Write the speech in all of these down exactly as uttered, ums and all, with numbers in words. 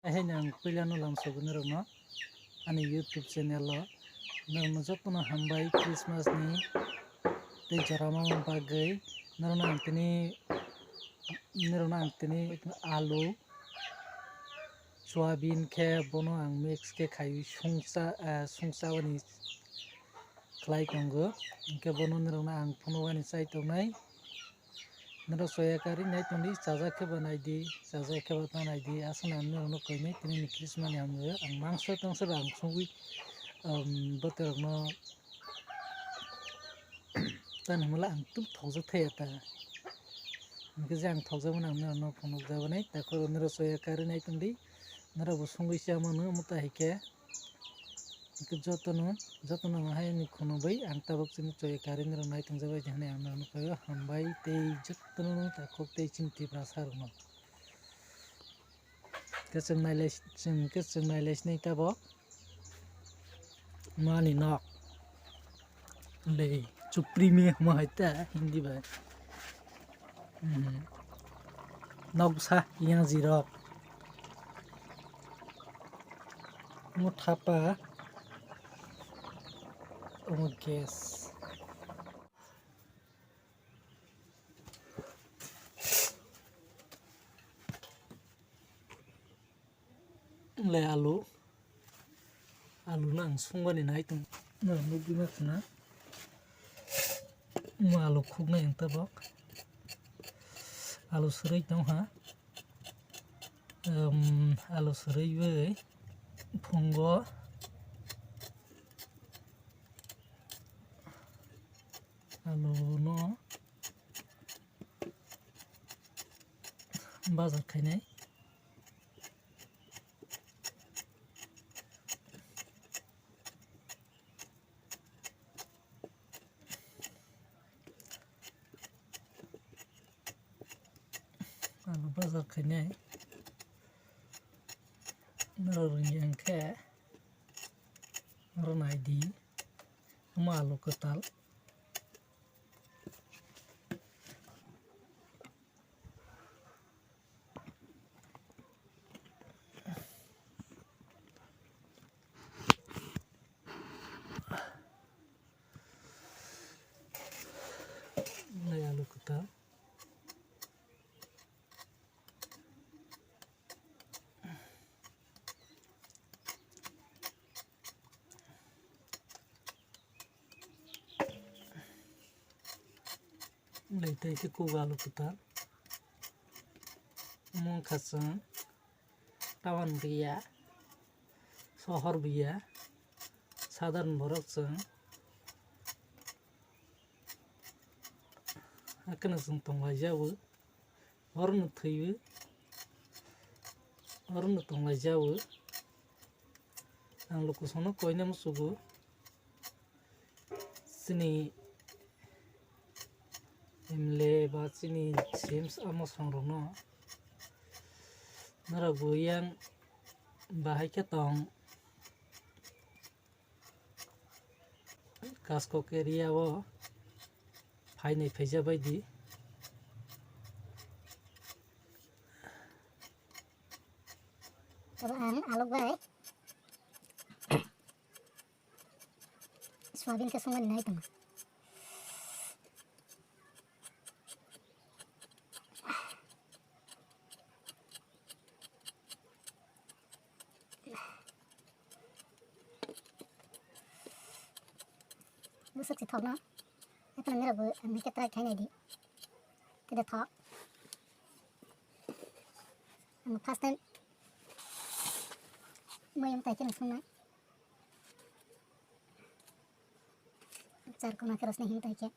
Haino ang puilano lamsogo norokno ani YouTube channel o. Norokno jotono hambai Christmas ni tei jora mangma bagwi. Norokno ang tini, norokno ang tini alu, soyabin khe bono ang mix khe khaiwi sungcha, eh, sungchabani khlai tongo. Hinkhe bono norokno ang phunukgani chai tongnai. Norok soya kari nai tongdi, chajak khe ba naidi, chajak khe ba ta naidi, aswk nang norokno koinai tini ni Christmas ni hamwi ang mangso tongsa ba ang sungwi, um, bwtwi rokno tani hwnla ang tum thokjak thaya ta. Hinkhe je ang thokjak mani ang norokno phunukjak mani, takhoro norok soya kari nai tongdi, norok bo sungwi cha mano omo ta hai khe. Hinkhe jotono, jotono haini khunubwi ang tabuk chini choi kari norok nai tongjak bai hinwi ang norokno khaio hambai tei jotono takhuk tei chini Tiprasa rokno. Khe chwng nailai, chwng khe chwng nailai sini tabuk. Mani nok. Le, chupri me huma hai ta, Hindi bai. Mhm. Noksa yang jirok. Mo thapa. Omo gas. Le alu. Alu no ang sungmani nai tong. No, nugwi ma khna. Mo alu khuknai ang tabok. Alu swrwi tong ha. Um, alu swrwi bai phungo. Alu no bazar khainai. Alu bazar khainai. Norok rwngya hwnkhe rwnai di. Omo alu kwtal. Nai alu kwtal. Lai tei khe kok alu kwtal. Omo wngkha chwng town buya, sohor buya, sadharan borok chwng. Hakheno chwng tonglaijao, orono thwiwi, orono tonglaijao. Ang lukusongno koina muchugo. Chini M L A ba chini C M amo songrokno norok bo yang bahai khe tong. Kaskok area o phainai phaija bai di. Abo ang alok bai soyabin khe songmani nai tongo. Bwswk se thokno. Ekhono nirok bo ang khe try khai nai di. Tede thok. Ang first time moi ang tai khe nang song nai. Char kona khe rosni him tai khe.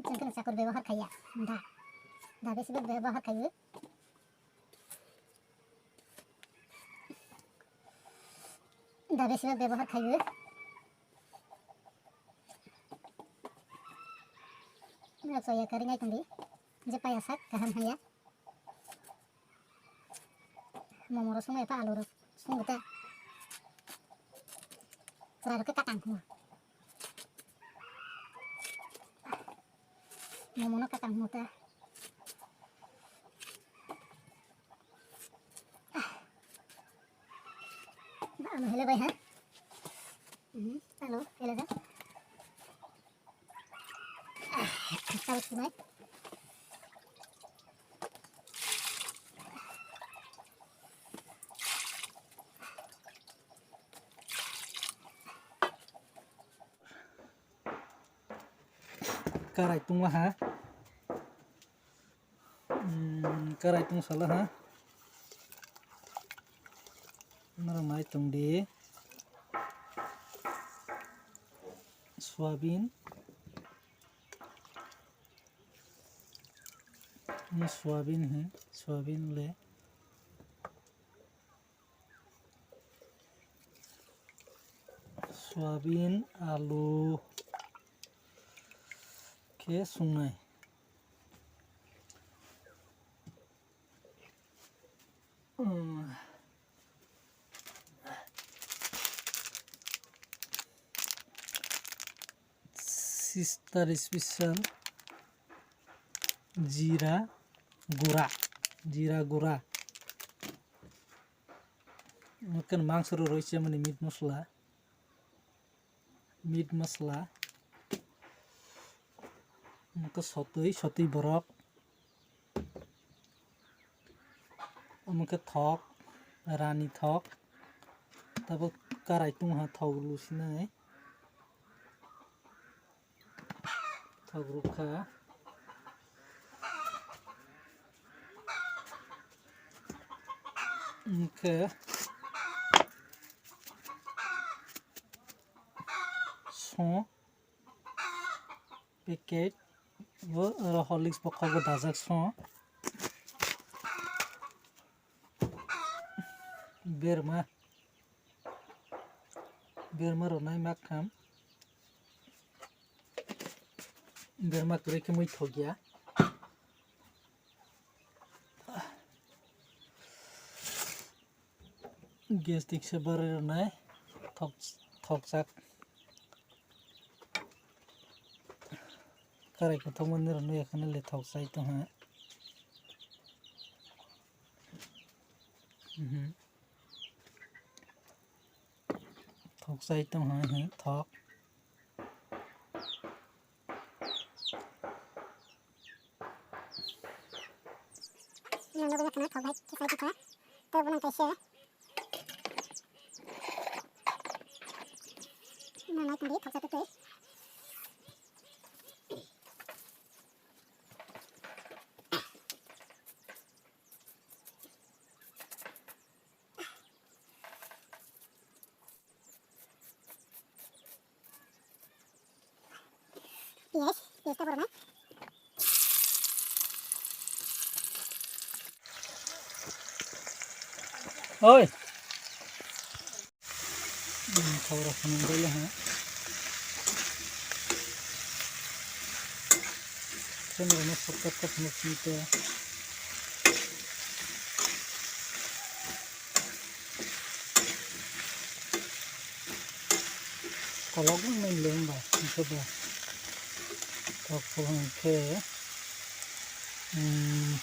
Chwng kheno chakur bebohar khaiya. Da. Da besi bebohar khaiyo. Da besi bebohar khaiyo. Nirok soya kari nai tongdi. Je paya sak kaham haya. Momo rok songwi ta alu rok songwi ta. Chwrai rok khe kakang khuma. Momo no kakang muta. Ba ano hele bai ha. Hmm, ano hele da. Tahu sih mai. Karai tungma ha. Hmm, karai tung sala ha. Nara mai tung di. Soyabin. Ini soyabin he, soyabin le. Soyabin, alu khe sungnai. Hmm. Sister special jira gura, jira gura. Mungkin mangso rw rw se mani meat masala, meat masala. Mungkin sotwi, sotwi borok. Omo khe thok, rani thok. Tabuk karai tungha thok lusinai. Thok rukha. Hwnkhe so. Packet bo oro Horlicks bo kok bo dajak so. Berma. Berma rwnai mak tham. Berma kwrwi khe mui thok ya. Gas tiksa barwi rwnai thok, thokjak. Karai kothok mani rwnai ekhane le thok chai tongha. Mhm. Thok chai tongha, mhm, thok. Nang nugwi khana thok bai khe sai tongkha. Tei bo nang kaisa. Nang nai tongdi thok sa twi. Piyaj, piyaj ta borok na. Oi. Hmm, khawra khunum dai le ha. Chwng rwna shortcut ka phunuk sini te. Kolok nang nai le wngba hwnkhe ba. Tok phuru hwnkhe, hmm,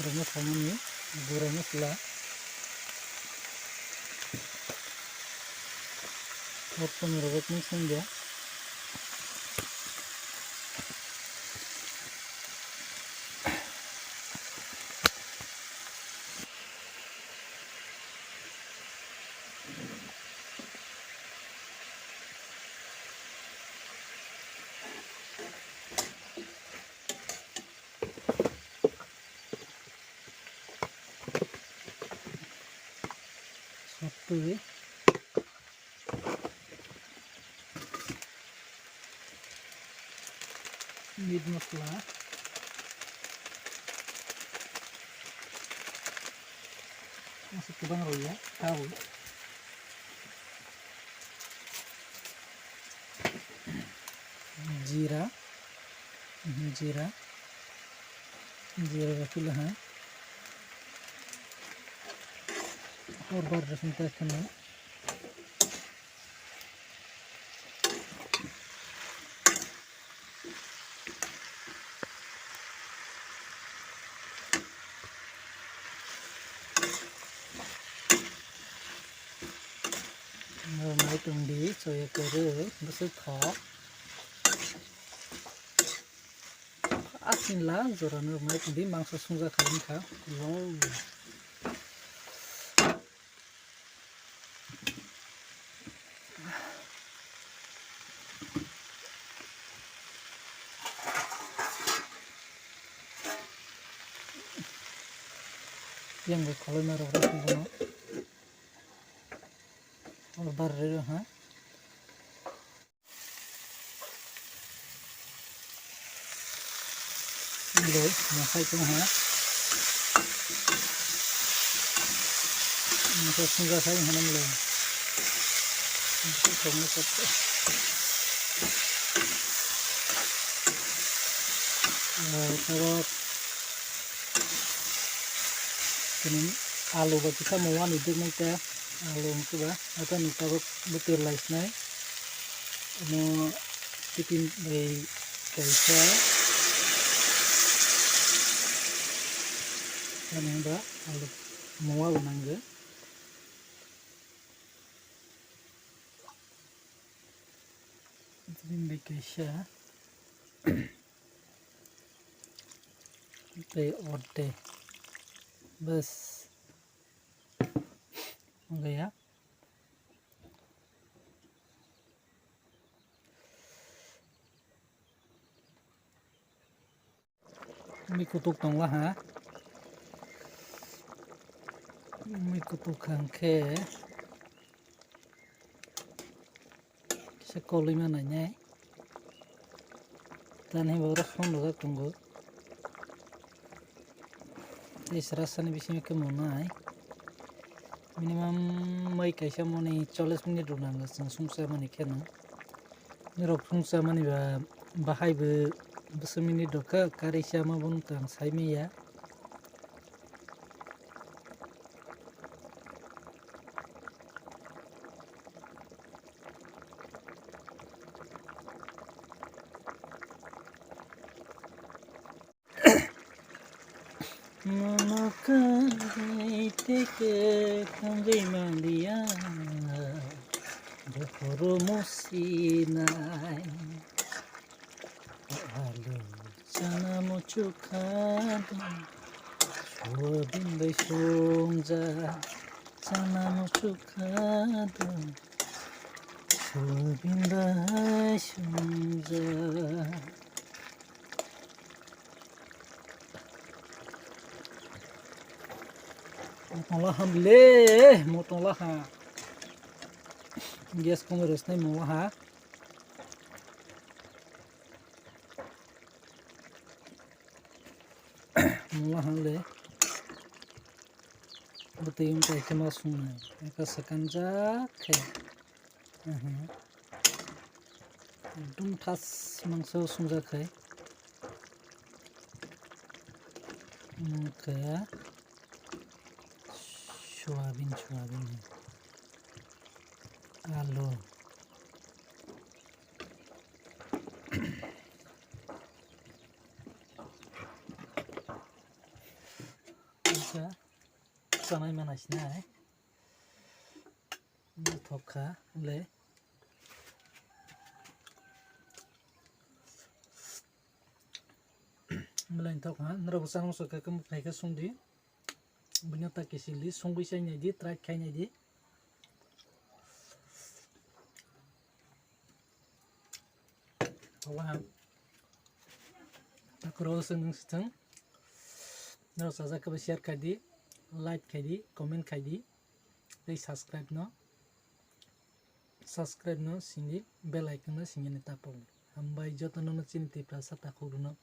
rwma samani gura masla. Tok phuru rwgwk nung songya. Sotwi. Meat masala. Masuk kubang rw ya, tahu. Jira. Mhm, jira. Jira rw pila ha. Hor bar rw sung ta khana. Nai tongdi, choya kwrwi, bwswk thok. Aswk la, jora nai tongdi, mangso songjakha wngkha. Wow. Yang bai kholoi ma rok rok bono. Or bar re ha. Lo, ma khai tong ha. Ma khai tong ha, khai ha nam lo. Bisi thok ma thok. Ah, tabok tini alu ba kisa mo wani dek nai ta. Alu wngkhe ba, atani tabuk bwtwi lai sinai. Omo tiffin bai kaisa. Ani hwnba alu mowa bo nangwi. Tiffin bai kaisa. Tei orde. Bas. Wngkha ya. Mui kutuk tongla ha. Mui kutuk hwnkhe. Kisa kolwi ma nainai. Tani bo oro phone rwjak tongo. Tei srasani bisingo khe monai. Minimum mai kaisa moni chollish minute rok nango chwng songcha mani kheno. Norok songcha mani ba bahai bo bwswk minute rok kha, karwi chama bono tang sai manya. Nono kwrwi tei kwthangwi manliya, buphuru musinai. Alu chana muchukha do, soyabin bai songja. Chana muchukha do, soyabin bai songja. Motong laha le, motong laha. Gas kong resnai motong laha. Motong laha le. Bwtwi wngkha khe ma sungnai. Eka swkanjak khe. Aha. Ekdum thas mangso sungjak khai. Wngkha soyabin, soyabin. Alu. Wngkha chanai manai sinai. Thok kha le. Belai thok kha, norok bo chana muchuk khe, khe songdi. Buino ta kisil di, songwi chai nai di, try khai nai di. Wah. Takro sung sung. Norok chajak khe share khai di, like khai di, comment khai di. Tei subscribe no, subscribe no sini bell icon no sini ni tapok di. Hambai joto no chini Tiprasa takhuk rwno